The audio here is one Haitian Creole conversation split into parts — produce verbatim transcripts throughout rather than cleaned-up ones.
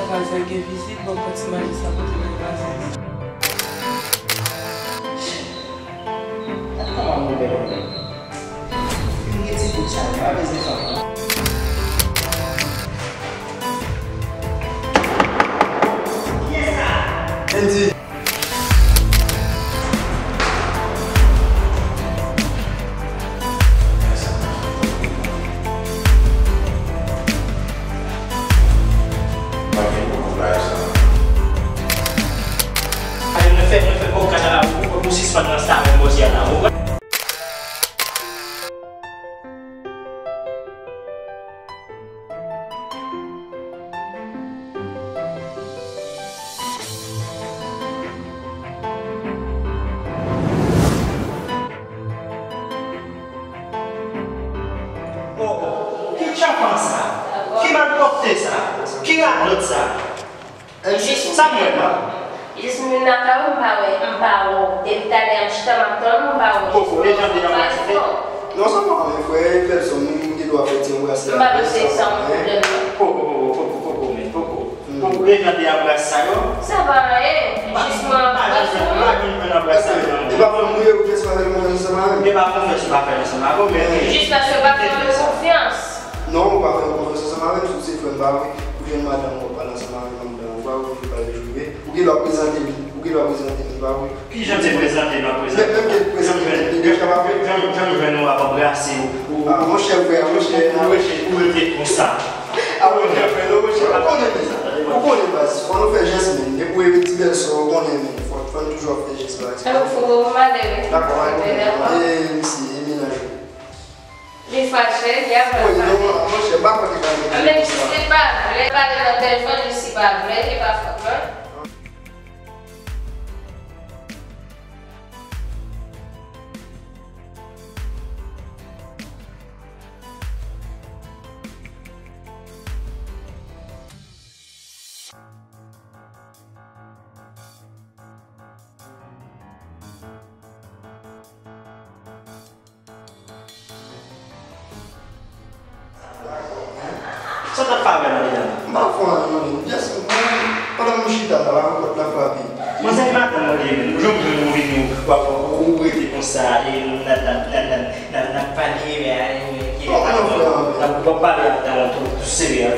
Vwazin gen vizit, bon, pran ti manje sa pote bay vwazin. Gad kòman move moun. Vin gen ti bout sa, li pa bezwen fanm. Kiyès sa? Andy. Mwen fè, mwen fè okaz la, ou, ou sispann nan sa, men bòs ya la, ou konprann? Oh, oh, ki tchanpan sa? Ki malpwòpte sa? Ki radòt sa? Jis sa m wè la. Jis m vin lakay ou, m pa wè, m pa wè w. Depi talè a m chita m ap tann ou, m pa wè w. Poko, e jan de anbrase. Non, sa pa anyen, frè, e pèsonn, moun ki dwe fè ti anbrase. M pa panse sa yon pwoblèm, non. Poko, poko, poko, poko, men, poko. Poko, e jan de anbrase sa yo. Sa pa anyen, jis mwen anbrase w. M pa janm jwenn anbrase sa yo, non. E pa fanm ou ye, ou jis pa fè konfyans ansanm avè m. E pa konfyans ou pa fè ansanm avè w, men. Jis paske w pa fè mwen konfyans. Non, ou pa fè mwen konfyans ansanm avè m, si w se frè m, pa vre. Ou jwenn madanm ou, w ap pale ansanm avè m anndan, ou pa wè w pral rive. Ou gen dwa prezante li, ou gen dwa prezante li, pa vre. Ki jan de prezante m ap prezante? Menm, menm ke prezante, li deja pa vre. Jan, jan m jwenn ou ap anbrase ou. Ah, monchè, frè, monchè, ou rete, ou rete konsa. Ah, monchè, frè, non, monchè, ou konnen sa. Ou konnen baz, fò nou fè jès, men. Depi w rete ti bèl sè, ou konnen, men. Fò, fò nou toujou ap fè jès, baz. Fò, fò, fò, malere. Dakò, dakò. E, misye, e mennaj ou. Li fache, li ap pale. Wi, non, monchè, pa konte kal. Menm si se pa vre, pale nan telefòn, li si pa vre, li pa fòt mwen. Sa w t ap fè avè l andedan? M pa fè anyen, non, men. Just, mwen, pandan m chita la, la, pòt la frape. Manzè, madanm mwen li ye, menm. Jan m jwenn ou vini, w ap, ou rete konsa, e n ap, n ap, n ap, n ap, n ap, n ap pale, men, e, e, bon, non, frè, non, men. N ap, w ap pale ak dan tou, tou serye.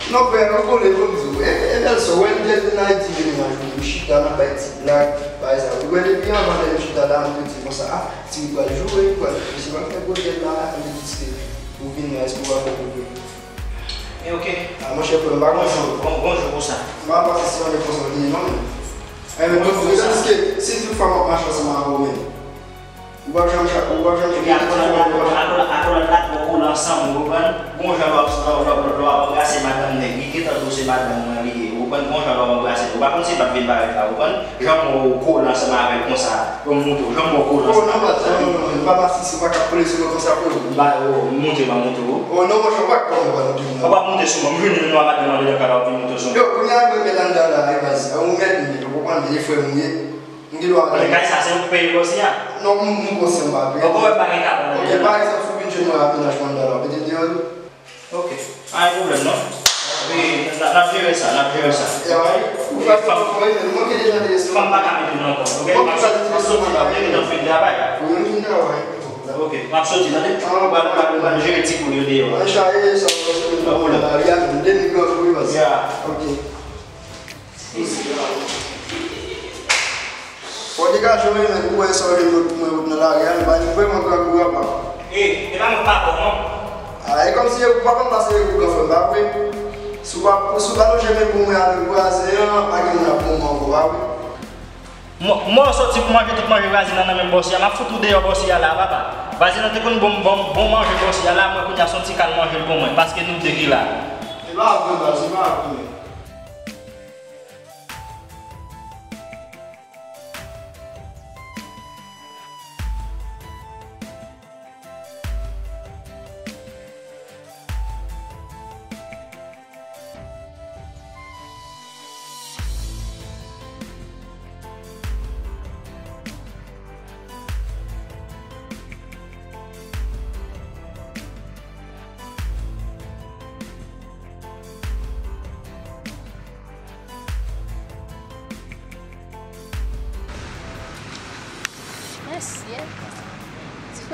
Non, frè, ou konnen, bon, m di w, e, e bèl sè w, wè, m te vin Ayiti, vin nan jounen, m chita, n ap bay ti blag, bay sa. Ou wè, depi anvan lè m chita la, m te di konsa, ah, si m pral joure, m pral, mesye, m ap fè gwo djèl la, m te di, si ou vini la, èske w ap fè gwo djèl? E oke. Ah, monchè, frè m, pa konn sa. Bon, bon jou pou sa. M pa panse se yon konsa w vini, non, men. Eh, men, bon, tandiske, si tout fwa m ap mache ansanm avè w, men. Ou p ap janm cha-, ou p ap janm chanje ti fòm ou pa. Epi akolan la, akolan la, akolan la twò kole ansanm, ou konprann? Gon jan lè w ap, lè w ap, lè w ap anbrase madanm nèg, li gentan di w se madanm mwen li ye, ou konprann? Gon jan lè w ap anbrase l, ou pa konn si l p ap vin parèt la, ou konprann? Jan m wè w kole ansanm avè l konsa, pou m montre w, jan m wè w kole ansanm avè l. Oh, non, baz, non, non, non, non, m pa masisi, m pa ka kole sou mwen konsa pou ou. M ba, oh, montre m, an montre w. Oh, non, monchè, ou pa ka kole mwen, ou pa montre sou mwen. M jwenn yon nwa madanm andedan kay la, w ap vin montre sou mwen. Yo, kounye a, mwen mèt anndan la, wi, baz. Ou mèt, men, ou konprann, e frè m ou ye. M gen dwa. Men kay sa, se ou ki peye bòs li a? Non, m, m konsyan m pa peye. Ou konprann pa gen ka. Ok, pa egzanp, si w vin jwenn mwen a mennaj mwen anndan la, w mete m deyò tou? Ok. Pa gen pwoblèm, non. Wi, n a, n ap jere sa, n ap jere sa. E a, wi. Ou fè fanm, fanm pa ka mete m ankò. Ok, m ap soti, m ap soti la, m te gentan fin travay. Wi, m fin travay. Ok, m ap soti, tande. Ou pral, ou pral, ou pral jere ti kou yo deyò a. Mwen chaje sa, m pral soti nan lari a, m de mil goud, wi, baz. Ya. Ok. Fò degaje w, men, pou wè sa w jwenn pou mwen nan lari a, men pa ni vrèman grangou apa. E, e pa mwen pa bon, non. A, e kòmsi ou pa konn pase ou gran frè m, pa vre? Si w pa, si w pa lonje men pou mwen avèk vwazen an, pa gen moun ap bon mwen ankò, pa vre? Mwen, mwen soti pou manje tout manje vwazen an nan men bòs ya, m ap fout ou deyò bòs ya la, papa. Vwazen an te konn bon, bon, bon manje bòs ya la, mwen kounye a se yon ti kal manje l pou mwen, paske nou de ki la. E pa vre, baz, e pa vre.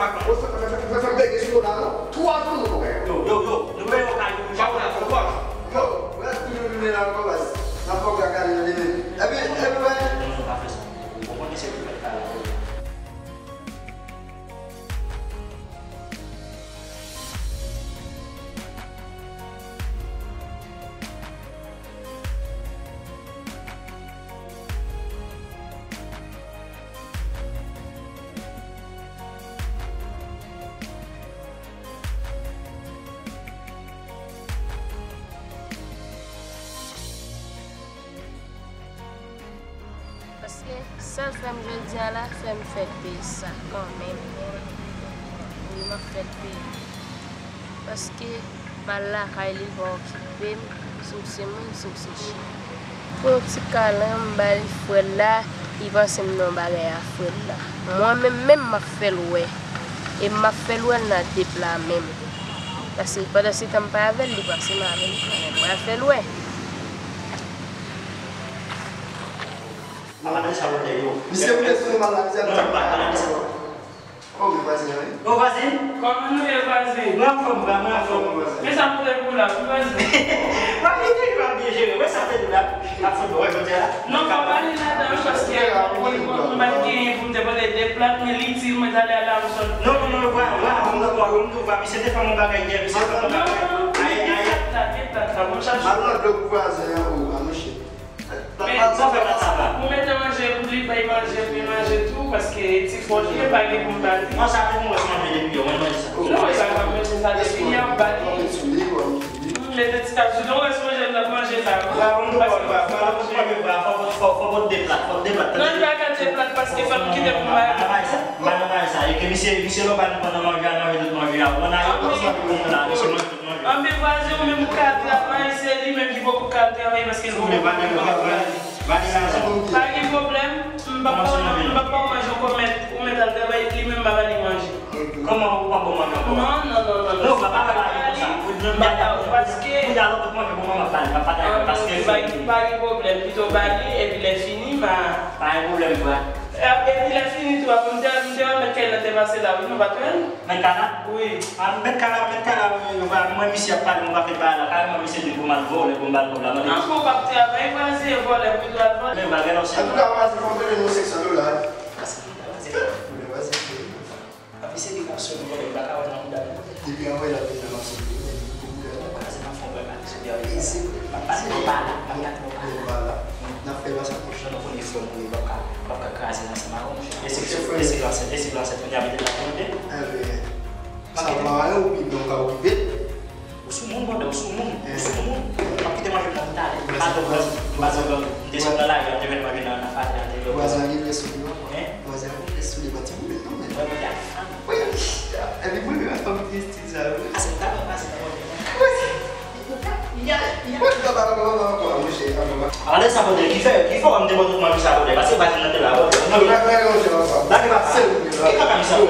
pa konn. Ou sa fè, fè, fè, fè bege sou nou la, non? Twa tou nou konn. Yo, yo, yo, nou peye yon kay pou nou. Yo, rès tou nou tounen la ankò, baz. N ap fè yon kaka li, li. Epi, epi, wè. Non, non, pa fè sa. Ou konnen se pou fè kaka la. Paske sa l fè m jodi a la, fè m fè l peye sa kanmenm. Wi, m ap fè l peye. Paske m al lakay li, li pa okipe m, si m se moun, si m se chen. Pou yon ti kalan, m ba li frè l la, li panse m nan bagay a frè l la. Mwen menm, menm m ap fè l wè. E m ap fè l wè l nan de pla menm. Paske pandan se tan m pa avè l, li panse m avè l, m pral fè l wè. Ala men sa bòdèl yo. Misye vle sou nou mal la, misye ap di. Non, pa, pa, pa, pa. Oh, men vwazen an, wi. Oh, vwazen? Kòman nou ye, vwazen? Mwen anfòm, bra, mwen anfòm. Men sa m te pou la, wi, vwazen. Wè, li te ap byen jere, wè sa m te di la. Ap fout bò, wè, jodi a la. Non, pa pale ladan, wi, paske m pa t genyen pou m te pote de plat, men li di mwen talè a la, m sot. Non, non, non, vwa, vwa, m te vwa, m te vwa, misye te fè m yon bagay yè, misye fè m yon bagay. Non, non, non, men de plat la, de plat la, mwen chache. Al nan dlo pou vwazen an, ou, a, monchè. Men, sa fè pa sa va. Ou mete manje pou li, bay manje, pou li manje tou, paske ti fò li ye, pa gen pou l ba li. Non, sa pou mwen, manje depi yè, mwen manje sa. Non, e pa manje sa depi yè, ou ba li. Mete ti kap sou do, wè si manje n ap manje la. Bra, bon, bon, bra, bra, bon, bon, bra, fò, fò, fò, fò, de plat, fò, de plat. Non, li pa ka de plat paske fò m kite pou mwen. Mwen pa nan sa, mwen pa nan sa. E ke misye, misye lè w pa nan manje a, manje tout manje a. Ou nan yon konsa pou moun la, misye manje tout manje. Anpil vwazen ou menm ou ka al travay, se li menm ki poko ka al travay paske l poko ka al travay. Pa gen pwoblèm, m p ap ba w manje, m p ap ba w manje, ou mèt, ou mèt al travay, li menm m pa ba li manje. Kòman ou pa bon manje ankò? Non, non, non, non, non. Non, papa, pa pale konsa. Ou di m pa dakò. Paske pou y al lòt manje pou mwen, m ap pale, m ap pataje, paske pa gen pwoblèm, pito ba li, epi lè fini, ma. Pa gen pwoblèm, frè. Epi lè fini tou, apre m te, m te remèt kay nan te pase la, wi, nou pa t wè l? Mèt kay la? Wi. A, mèt kay la, mèt kay la, wi, wi, wi, mwen, misye ap pale, mwen pa fè pale la, kareman, misye di pou m al vòlè, pou m ba l kòb la, mande. An, pou w p ap travay, vwazen, vòlè, pito al vòlè. Men, bagay la, se. Antouka, vwazen, fò m rele nou senk san dola. Vwazen, vwazen, vwazen. Epi se li k ap sot vòlè, m pa ka wè nan mouda l. Depi anvan l ap vin nan mache, li menm pou mouda l. Kraze nan fon, bwè, kraze sou dèyè. Ese. M ap pase nan bala, m ap gade nan bala. Nan bala. N ap fè lwa sa pwòch. Jan nou konnen frè m ou ye, m p ap ka, m p ap ka kraze l ansanm avè w, monchè. Lese, lese glansèt, lese glansèt, kounye a mete l la pou mete. Enben, sa w pa wè, ou pi byen, ou ka okipe. Ou sou moun, brother, ou sou moun, ou sou moun. M ap kite manje m nan talè. M pa zòt gang, m pa zòt gang. M te sot nan lari a, m te jwenn manje nan, nan fatin an, te jwenn. Vwazen an gen lè sou li ankò. Hein? Vwazen an gen lè sou li, pa ti boulèt non, men. Mwen, mwen, a fanm. Wi, epi boulèt, a fanm ki estil sa, wi. A, se ta, a, se ta, manje. Wi. Ya, ya. Wi, papa, papa, papa, papa, monchè, papa. Alè sa, brother, ki fè, ki fè w ap demande tout manje sa, brother? Paske vwazen nan te la, brother. Lage pa, lage pa, monchè, papa. Lage pa. Se ou, papa. Ki kaka sa?